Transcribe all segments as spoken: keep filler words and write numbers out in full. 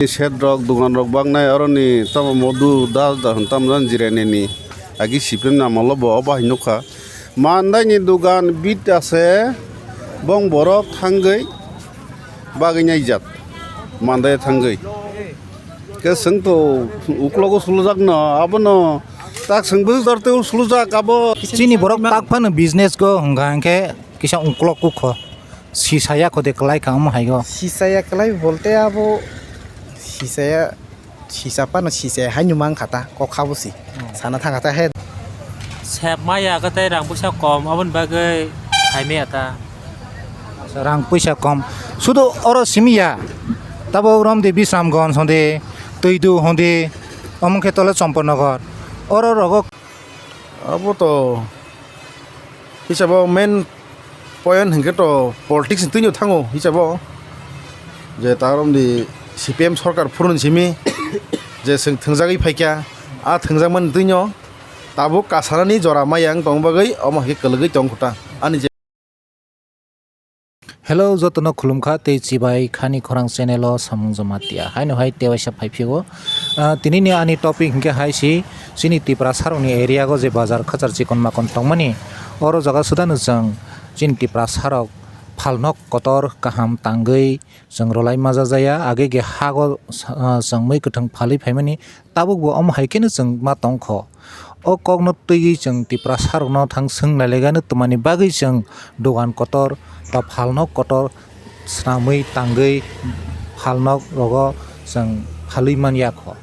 Shed rok, dugan rok baknai, oroni tamo modu das da hwn tamo jan jirai nini. Agi sipem namolo bo obo hai nukha. Mandai ni dugan bit ase, bong borok thangwi bagwi naijak. Mandai thangwi. Ke swng to uklogo sulujak no, abono tak swng bwswk dor tei sulujak abo. Chini borok tak phano business go hwnka hwnkhe kisa uklok kukho. Sisaya kho de kwlai kha omo hai go. Sisaya kwlai bolte abo sisaya, sisa pano sisaya haino mang kha ta, kok kha bo si. Hmm. Sana thang kha ta he. Sep maya khe tei rang puisa kom, aboni bagwi hai maya ta. Rang puisa kom. Sudu oro simi ya. Tabo Romdi Bisramgonj hondi, Twidu hondi, omo khe tole Chompornagar. Oro rogo. Abo to hisabo main point hwnkhe to politics ni twino thango hisabo, je ta romdi C P M sorkar phuruni simi je chwng thwngjagwi phaikha, a thwngjakmani twino tabuk kasanani jora maya wng tong bagwi omo hai khe kwlwgwi tong kho ta ani je. Hello, jotono khulumkha tei chibai khani khorang channel o samung joma tia. Haino hai tewaisa phai phio. Ah, tinini ani topic hwnkhe hai si, chini Tipra sarokni area go je bazar khachar chikon makon tongmani. Oro jaga sudano chwng chini Tipra sarok phalnok kotor kaham tangwi chwng rwlai majajaya. Age ge hago sa-, ah, chwng mui kwthwng phalwi phaimani. Tabuk bo omo hai kheno chwng ma tong kho. O kokno twiwi chwng Tiprasarokno thang swng nailaigano twmani bagwi chwng dogan kotor ba phalnok kotor swnamwi tangwi phalnok rogo chwng phalwi man ya kho.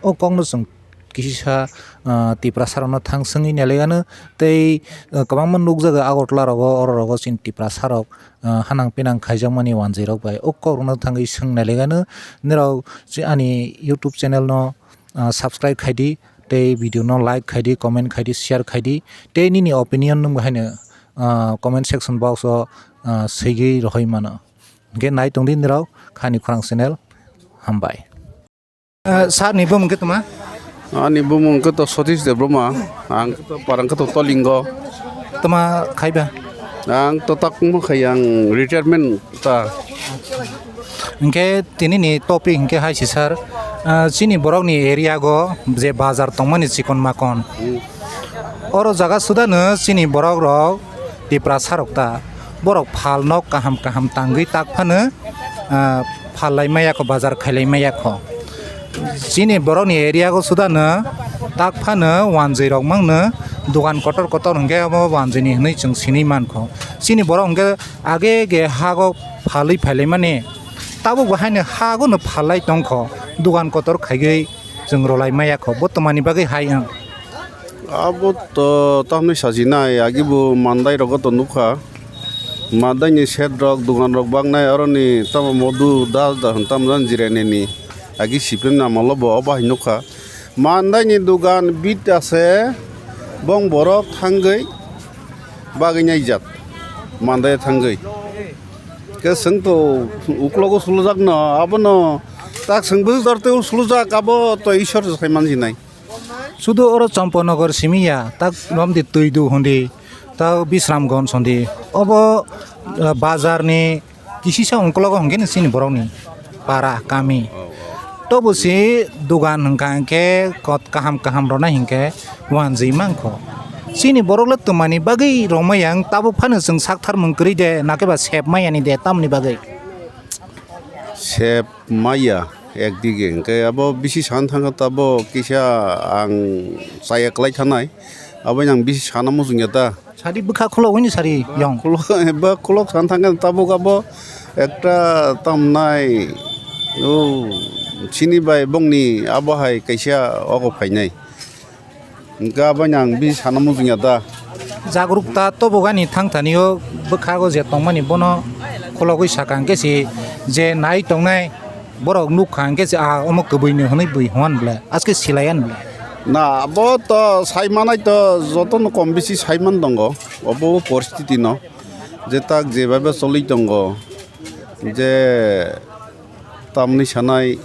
O kokno chwng kisa, ah, Tiprasarokno thang swngwi nailaigano tei, ah, kwbangma nukjago Agartala rogo, oro rogo chini Tiprasarok, ah, hanang pinang khaijakmani wanjwirok bai. O kokrokno thangwi swng nailaigano nirok ani YouTube channel no ah, subscribe khai di, tei video no like khai di, comment khai di, share khai di, tei nini opinion nung bo haino, ah, comment section box o, ah, swigwi rohoi mano. Hwnkhe nai tong di nirok khani khorang channel. Hambai. Ah, sir ni bumung khe toma? Ani bumung khe to Satish Debbarma, ang khe to parang khe to Tolingo. Toma khaiba? Ang to tak mo khai ang retirement ta. Hwnkhe tini ni topic hwnkhe hai si sir, ah, chini borok ni area go je bazar tongmani chikon makon. Hmm. Oro jaga sudano chini borok rok Tiprasa rok ta. Borok phal nok kaham kaham tangwi tak phano, ah, phal lai maya kho, bazar khai lai maya kho. Chini borok ni area go sudano tak phano wanjwi rok mangno dogan kotor kotor hwnkhe abo wanjwi ni hwnwi chwng sinwi mankho. Chini borok hwnkhe age ge hago phalwi phailaimani, tabuk bo haino hagono phalai tongkho, dogan kotor khaiwi chwng rwlai maya kho, bo twmani bagwi hai wng? Abo to tamni sajinai, agi bo mandai rogo to nukha, mandai ni shed rok, dogan rok baknai, oroni tamo modu das da hwn tamo jan jirai nini, agi sipem namolo bo obo hai nukha, mandai ni dogan bit ase, bong borok thangwi bagwi naijak, mandai thangwi. Khe chwng to uklogo sulujak no, abono tak chwng bwswk dor tei sulujak, abo to Ishwar sai manjinai. Sudu oro Chompornagar simi ya, tak romdi Twidu hondi, tak Bisramgonj hondi. Obo, ah, bazar ni kisisa ungkologo hwnkhe ni chini borok ni para, kami. Tobo si dogan hwnkha hwnkhe kot kaham kaham rwnai hwnkhe wanjwi mankho. Chini borok le twmani bagwi romai yang tabuk phano chwng sakthar mung kwrwi de, nakhe ba sep maya ni de, tamoni bagwi? Sep maya, ekdige hwnkhe abo bisi sana thangkha, tabo kisa ang chaya kwlai thanai, abo ang bisi sana muchungya ta. Sari bwkha khulok hwnwi sari yong. Khulok, ba khulok sana thangkha tabuk abo ekta tamnai, o, chini bai bongni abo hai kaisa ogo phainai. Hwnkhe abo ang bisi sana muchungya ta. Jagruk ta tobogani thangthani o bwkhago je tongmani bono khulogwi sakha hwnkhe se je nai tongnai. Borok nukha hwnkhe se, "Ah, omo kwbwini," hwnwi bui hwn bwle, aske silai ani bwle. Na, abo to sai manai to jotono kom bisi sai man tongo, obo poristiti no, je tak jebabe choli tongo, je tamni sanai,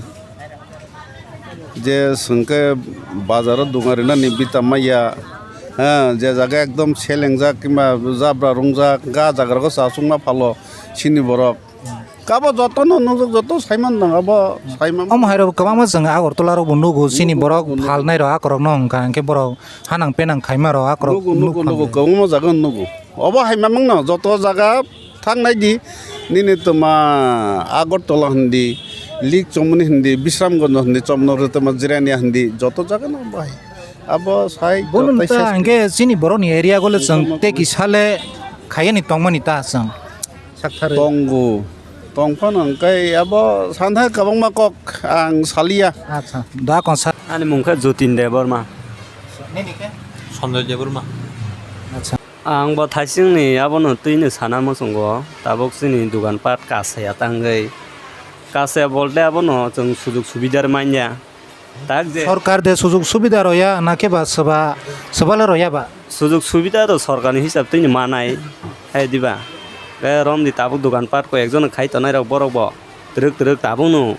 je swngkhe bazaro dunga rinani bita maya, ha, je jaga ekdom selengjak kimba jabra rungjak, ga jaga rogo chachukma phalo chini borok. Abo jotono nukjak, joto saiman nang abo saiman. Omo hai rok kwbangma chwng Agartala rok bo nugo, chini borok phalnai rok akorok no hwnkha, hwnkhe borok hanang penang khaima rok akorok nugo, nugo, nuk nugo, kwbangma jaga nugo. Obo hai mamang no joto jaga thang nai di, nini toma Agartala hindi, Lik Chomoni hindi, Bisramganj hindi, Chomno rwtoma Jirania hindi, joto jaga no obo hai. Abo sai bono joto ta sai hwnkhe chini borokni area gole chwng tei kisa le khayani tongmani ta chwng. Saktharwi. Tongo. Tongphano hwnkhe abo sanha kwbangma kok ang salia. Acha, da konsa. Ani mung khe Jotin Debbarma. Nini khe? Sanjoy Debbarma. Acha. Ang bo thaisingni abono twino sana muchungo. Tabuk chini dugan pat kasaya tangwi. Kasaya bolte abono chwng sujug subidar manya. Tak je. Sorkar de sujug subida roya na khe ba soba, soba le roya ba? Sujug subida to sorkarni hisab twi manai, hai diba? Ke romdi tabuk dukan pat ko ekjon khai tonai rok borok bo twrwk twrwk tabuk no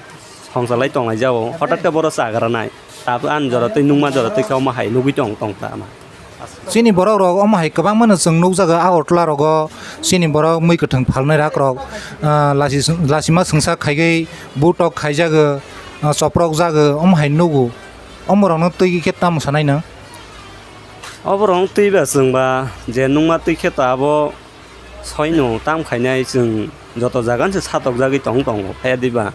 songsa lai tonglai jao, hotat ke borok chagra nai, tabuk an jora twi nungma jora twi khe omo hai nugui tong tong ta ma. Chini borok rok omo hai kwbangma no chwng nukjago Agartala rogo, chini borok mui kwthwng phalnai rak rok, ah, lasi, lasima swngsa khaigwi butok khaijago, ah, choprok jago, omo hai nugo. Omo rok no twi khe tamo sanai no? Obo rok no twi ba chwng ba je nungma twi khe to abo. Soino tam khainai chwng joto jaga se satok jagwi tong tongo, phai diba?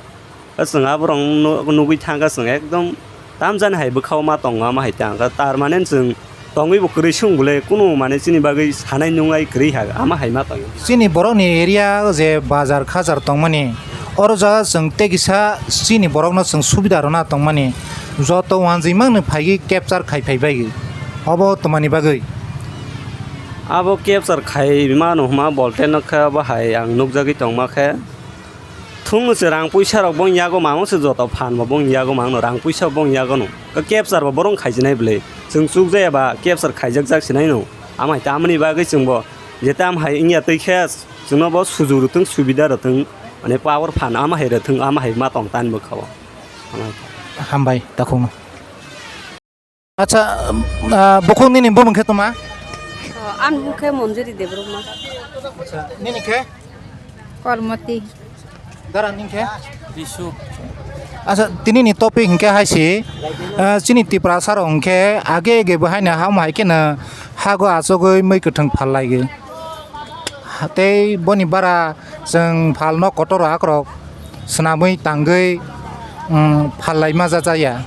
Chwng aborok no-, nugwi thangkha chwng ekdom tamjani hai bwkhao ma tongo, ama hai tangkha, tar mane chwng tongwi bo kwrwi sung bwle, kunu mane chini bagwi sanai nungnai kwrwi ha, ama hai ma tongo. Chini borokni area je bazar khajar tongmani, oro jaga chwng tei kisa chini borokno chwng subida rwna tongmani, joto wanjwi mangno phaigwi capture khai phai bagwi, obo twmani bagwi? Abo capture khai mano hwnma bolte nokha bo hai ang nukjagwi tongma khe. Thung se rang puisa rok bong yago mamo se joto phan bo bong yago mangno rang puisa bong yago no. Ka capture bo borong khaijinai bwle. Chwng chukjaya ba capture khaijak jak sinai no. Amai tamni bagwi chwng bo je tam hai wngya twi khe chwngno bo suju rwthwng subida rwthwng mane power phan ama hai rwthwng ama hai ma tong tan bwkha o. Amai. Hambai takhukno. Acha, ah, bukhuk nini bumung khe toma? Oh, ani bumung khe Monjuri Debbarma. Acha, nini khe? Kormoti. Dara nini khe? Bisu. Acha, tini ni topic hwnkhe hai si, ah, chini Tiprasa rok hwnkhe age age bo haino ham hai kheno hago achugwi mui kwthwng phal lai gwi. Tei boni bara chwng phalno kotor rok akrok swnamwi tangwi, um, phal lai ma ja ya.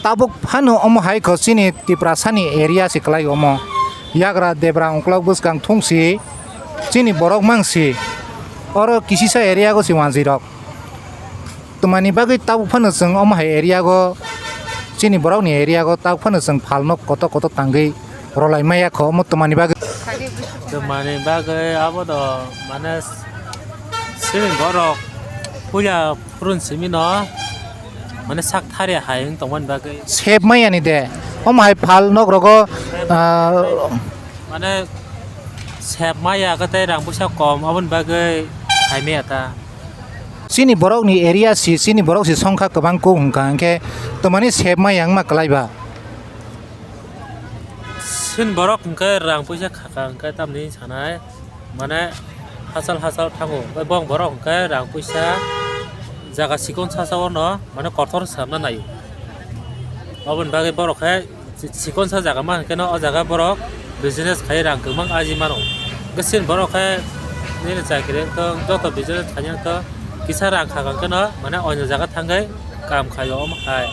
Tabuk phano omo hai kho chini Tiprasani area se kwlai omo. Yagra debra ungkulok bwskang thung si chini borok mang si. Oro kisisa area go si wanjwi rok. Twmani bagwi tabuk phano chwng omo hai area go, chini borokni area go tabuk phano chwng phalno kotor kotor tangwi rolai maya kho omo twmani bagwi. Twmani bagwi abo do mane chini borok puila phurun simi no mane sak thari hai wng tongmani bagwi. Sep maya ni de omo hai phal nok rogo, ah, mane sep maya khe tei rang puisa kom aboni bagwi hai maya ta. Chini borokni area si, chini borok si songkha kwbang kuk hwnkha, hwnkhe twmani sep maya wngma kwlai ba? Chini borok hwnkhe rang puisa khaka hwnkhe tamni sanai, mane hachal hachal thango. Bai bong borok hwnkhe rang puisa jaga chikon sasao no mane kotor samna naio. Aboni bagwi borok khe Chi-, chikonsa jaga ma hwnkhe no o jaga borok business khai rang kwbang aji mano. Hwnkhe chini borok khe nini chakri wngthong, joto business khaina wngthong, kisa rang kha hwnkhe no mane oino jaga thangwi kam khaio omo hai.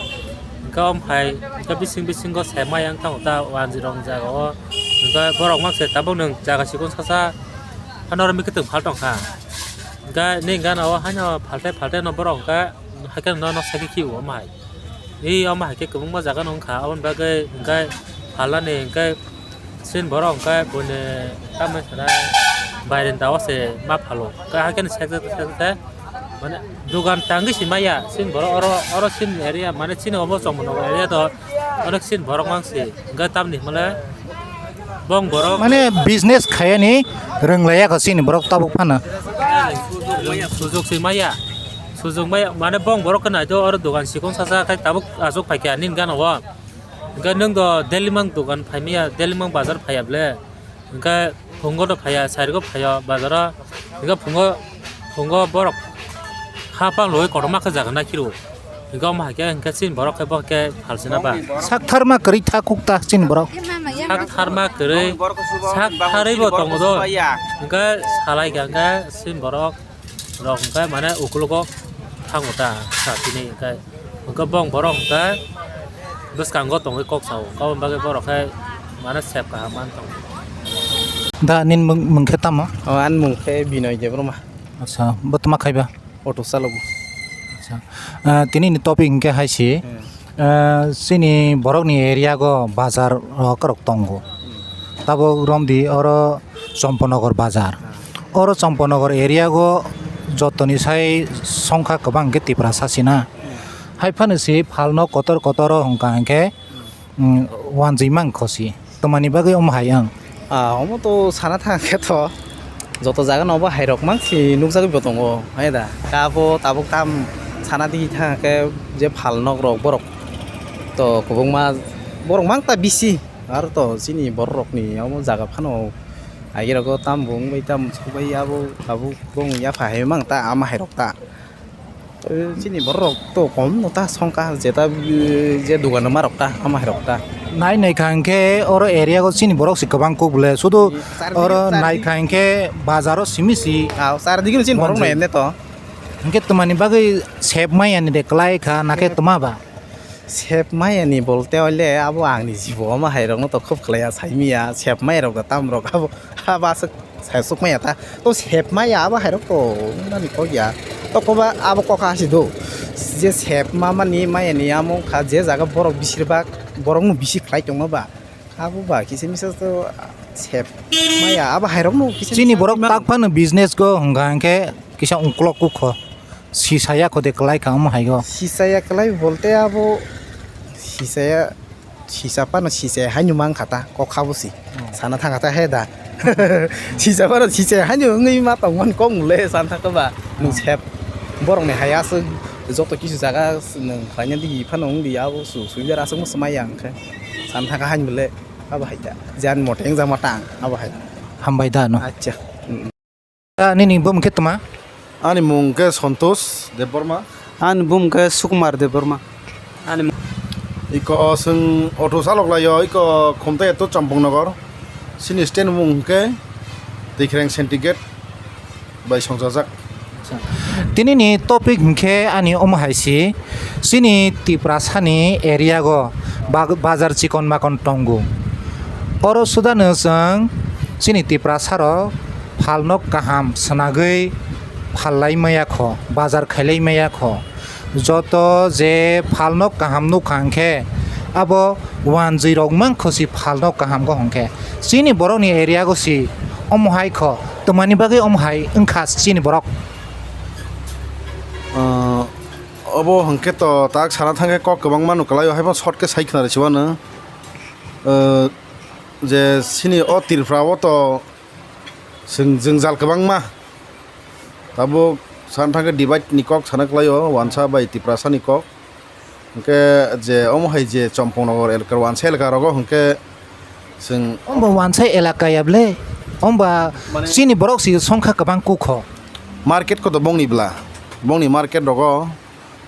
Hwnkhe omo hai hwnkhe bising bisingo se maya wngthang ta wanjwi rok jaga o. Hwnkhe borok ma se tabuk nwng jaga chikonsa sa phano oro mikhuitwng phal tongkha. Hwnkhe nini gana o haino phaltai phaltai no borok hwnkhe haikhe no nok sakhe khio omo hai. Ei omo hai khe kwbangma jaga no wngkha, aboni bagwi hwnkhe phalnani hwnkhe chini borok hwnkhe buini tamni sana bairenda o se ma phalo. Hwnkhe haikhe no sekjak sekjak khe mane dogan tangwi se maya chini borok oro, oro chini area mane chini obo Chongmano area do onek chini borok mang se hwnkhe tamni hwnle bong borok mane business khayani rwnglaiya kho chini borok tabuk phano. Sujok se maya. Sujok bai mane bong borok khe naitho oro dogan sikon sasa khai tabuk achuk phaikha nini gana o. Hwnkhe nwng do daily mang dogan phaimaya, daily mang bazar phaiya ble. Hwnkhe phungo do phaiya, sairgo phaiya bazaro. Hwnkhe phungo Tongo borok hapang loi kotorma khe jaga nai khiro. Hinkhe omo hai khe hinkhe chini borok khe bo khe phalsina ba. Sak tharma kwrwi tha kuk ta chini borok. Sak tharma kwrwi, sak tharwi bo tongo do. Hinkhe salai kha hinkhe chini borok rok hinkhe mane ukologo thango ta sa tini hinkhe. Hinkhe bong borok hinkhe bwskango tongwi kok sao, aboni bagwi borok khe mane sep kaham man tongo. Da nini mung, mung khe tamo? O, ani mung khe Binoy Debbarma. Acha, bo tma khaiba? Auto chalogo. Acha. Ah, tini ni topic hinkhe hai si. Hmm. Ah, chini borok ni area go bazar rok rok tongo. Hmm. Tabok romdi oro Chomponogor bazar. Hmm. Oro Chomponogor area go jotoni sai songkha kwbang khe Tiprasa sina. Hmm. Hai phano si phalno kotor kotor o hwnkha hinkhe, hmm, mm, wanjwi mang kho si. Twmani bagwi omo hai ang? Ah, omo to sana thang khe to joto jaga no obo hai rok mang si nukjagwi bo tongo, hai da. Ka bo tabuk tam sana di thang khe je phal nok rok borok to kwbangma borok mang ta bisi. Aro to chini borok rokni omo jaga phano agirogo tam bo wngbai tam sokbai abo tabuk bo wngya pha hai mang ta ama hai rok ta. Eh, chini borok rok to kom no ta songkha jeta, eh, je dogan rok ta ama hai rok ta. Nai nai kha hinkhe oro area o chini borok se kwbang kuk bole sudu oro nai kha hinkhe bazar o simi si. Ah, char dige chini borok no ende to. Hinkhe twmani bagwi sep maya ni de kwlai kha nakhe twma ba. Sep maya ni bolte oile abo ang ni jibo omo hai rok no to khub khlai ya sai miya sep maya rok da tam rok abo abo aswk sai suk maya ta to sep maya abo hai rok to nani kok ya to koba abo kok ha si do je sep ma mani maya ni amo kha je jaga borok bisir bak borok no bisi khlai tong ma ba abo ba kisa misa to sep maya abo hai rok no kisa chini misa borok tak phano business go hwnga hinkhe kisa ungkulok kuk kho. Sisaya kho de kwlai kha omo hai go. Sisaya kwlai bolte abo sisaya sisa pano sisaya haino mang kha ta kok kha bo si. Hmm. Sana thang kha ta he da. Sisa pano sisaya haino wngwi ma tong man kok mole sana thang kha ba. Nwng sep borok ni hai aswk joto kisu jaga nwng khlaina digi phano wng di abo su suibar aswk mo swmai ya wng khe. Sana thang kha haino mole abo hai ta. Jan mote wng jak ma tang abo hai. Hambai da no. Acha. Hmm. Ah, nini bumung khe tma? Ani mung khe Santosh Debbarma. Ani bumung khe Sukumar Debbarma. Ani iko chwng auto chalok laio, iko khumtai eto Champung Nagar. Chini stand mung khe Tikreng Syndicate bai songjajak. Tini ni topic hinkhe ani omo hai si, chini Tiprasa ni area go bag-, bazar chikon makon tongo. Oro sudano chwng chini Tiprasa rok phalnok kaham swnagwi phallai maya kho, bazar khailai maya kho. Joto je phalnok kaham nukha hinkhe abo wanjwi rok mankho si phalnok kaham go hinkhe. Chini borok ni area go si omo hai kho, twmani bagwi omo hai wngkha chini borok. Ah, obo hinkhe to tak sana thangkhe kok kwbangma nukalaio, haiphano short khe sai khna rw siwano. Ah, je chini o Tripura o to Chwng jwngjal kwbangma. Tabuk sana thangkhe divide ni kok sana kwlaio, wansa bai Tiprasa ni kok. Hwnkhe je omo hai je Champangnagar elaka, wansa elaka rogo hwnkhe chwng. Ombo wansa elaka ya ble? Omba mane chini borok si songkha kwbang kukho. Market koto bongni bla. Bongni market rogo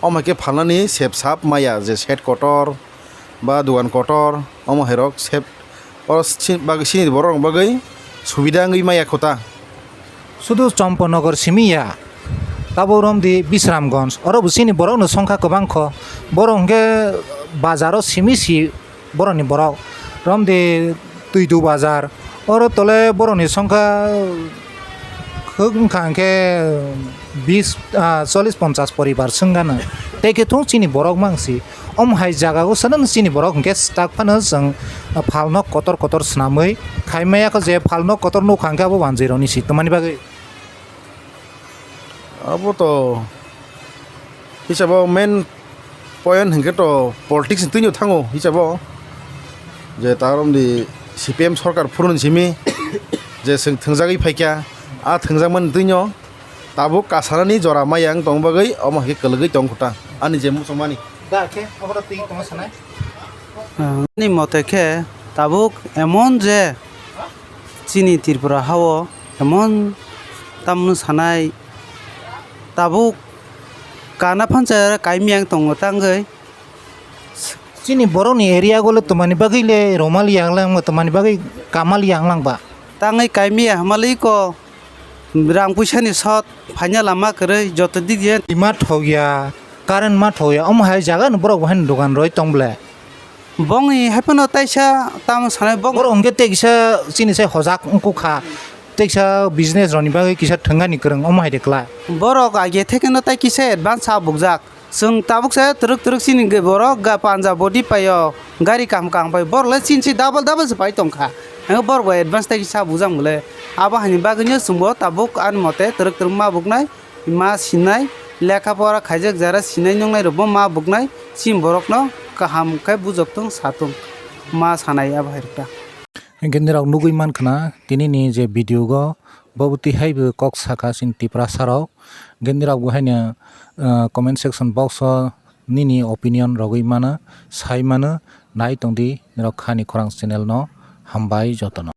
omo hai khe phalnani sep sap maya je shed kotor, ba dogan kotor, omo hai rok sep, oro si-, bagwi sini borok rok bagwi subida wngwi maya kho ta. Sudu Champanagar simi ya, tabuk romdi Bisramganj, oro bo sini borok no songkha kwbang kho, borok hwnkhe bazar o simi si borok ni borok romdi Twidu bazar, oro tole borok ni songkha khwk wngkha hwnkhe bis, ah, chollish ponchash poribar swngano, tei khe thung chini borok mang si. Omo hai jaga o sana chini borok hwnkhe swtak phano chwng phalno kotor kotor swnamwi khai maya kho je phalno kotor nukha hwnkhe abo wanjwi rokni si twmani bagwi. Abo to hisabo main point hwnkhe to politics ni twino thango hisabo je ta romdi C P M sorkar phuruni simi je chwng thwngjagwi phaikha a thwngjakmani twino. Tabuk kasanani jora maya wng tong bagwi omo hai khe kwlwgwi tong kho ta ani je muchungmani. Da khe obono twi tongma sanai. Ani mote khe tabuk emon je chini Tripura hao emon tamno sanai Tabuk kana phansa kaimiyang tongo tangwi. Chini borokni area o le twmani bagwi le romali yang lang ba, twmani bagwi kamali yang lang ba. Tangwi kaimiya hamali ko rang puisa ni sot phaina lama kwrwi joto dik yen. Ma thok ya, current ma thok ya, omo hai jaga no borok bo haino dogan rwi tong ble. Bongni hai phano taisa tamo sanai bong. Borok hwnkhe tei kisa chini sai hojak wngkha, tei kisa business rokni bagwi kisa thwngani kwrwng omo hai de kwlai. Borok age thekeno tai kisa advance sa bukjak. Chwng tabuk se twrwk twrwk chini ge borok ga panja body paio, gari kaham kaham pai, borok le chini si double double se pai tongkha. Ang borok bai advance tai sa bujang bole. Abo hani bagwino chwngbo tabuk ani mote twrwk twrwk ma buknai, ma sinai, lekha pora khaijak jara sinai nungnai rokbo ma buknai, chini borokno kaham khe bujok tong sa tong ma sanai abo hai rwkha. Hingke nirok nugui mankha na tini ni je video go, bo bwtwi hai bo kok saka chini Tiprasa rok. Hingke nirok bo haino, ah, comment section box o nini opinion rogwi mano, sai mano, nai tongdi nirok khani khorang channel no. Hambai jotono.